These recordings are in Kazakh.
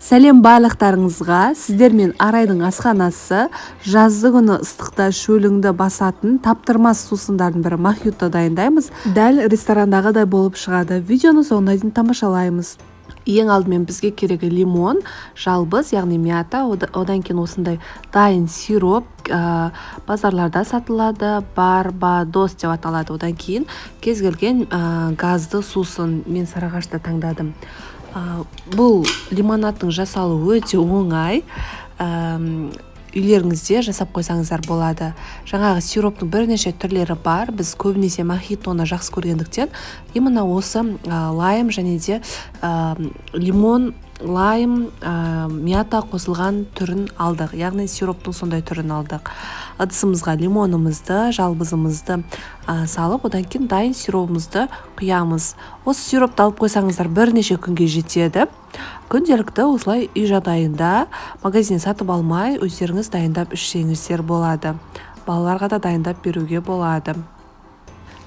Сәлем барлықтарыңызға! Сіздермен Арайдың асханасы. Жазды күні ыстықта шөліңді басатын таптырмас сусындардың бірі мохито дайындаймыз. Дәл ресторандағыдай болып шығады. Видеоны соңына дейін тамашалаймыз. Ең алдымен бізге керегі лимон, жалбыз, яғни мята, одан кейін осындай дайын сироп, базарларда сатылады, барбадос деп аталады. Одан кейін кез келген газды сусын, мен Сарыағашты таңдадым. Бұл лимонадтың жасалуы өте оңай, үйлеріңізде жасап қойсаңыздар болады. Жаңағы сироптың бірнеше түрлері бар. Біз көбінесе мохитоны жақсы көргендіктен, именно осы лайм және де лимон, лайм, мята қосылған түрін алдық, яғни сироптың сондай түрін алдық. Ыдысымызға лимонымызды, жалбызымызды салып, одан кейін дайын сиробымызды құямыз. Осы сиропты алып қойсаңыздар, бірнеше күнге жетеді. Күнделікті осылай үй жағдайында, магазиннен сатып алмай, өздеріңіз дайындап ішсеңіздер болады. Балаларға да дайындап беруге болады.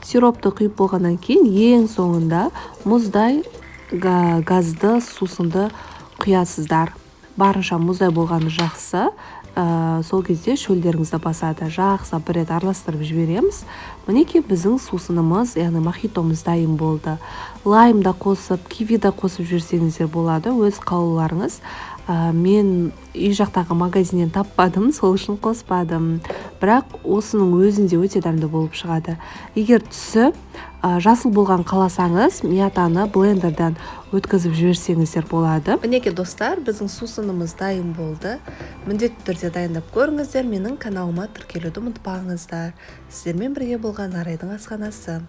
Сиропты құйып болғаннан кейін, ең соңында мұздай газды сусынды құясыздар. Барынша мұздай болғаны жақсы, сол кезде шөлдеріңізді басады. Жақсы бір рет араластырып жібереміз. Мінекей, біздің сусынымыз, яғни мохитомыз дайын болды. Лайм да қосып, киви да қосып жіберсеңіздер болады, өз қалауларыңыз. Мен үй жақтағы магазиннен таппадым, сол үшін қоспадым, бірақ осының өзінде өте дәмді болып шығады. Егер түсі жасыл болған қаласаңыз, мятаны блендерден өткізіп жіберсеңіздер болады. Мінекей, достар, біздің сусынымыз дайын болды. Міндетті түрде дайындап көріңіздер. Менің каналыма тіркелуді ұмытпаңыздар. Сіздермен бірге болған Арайдың асханасы.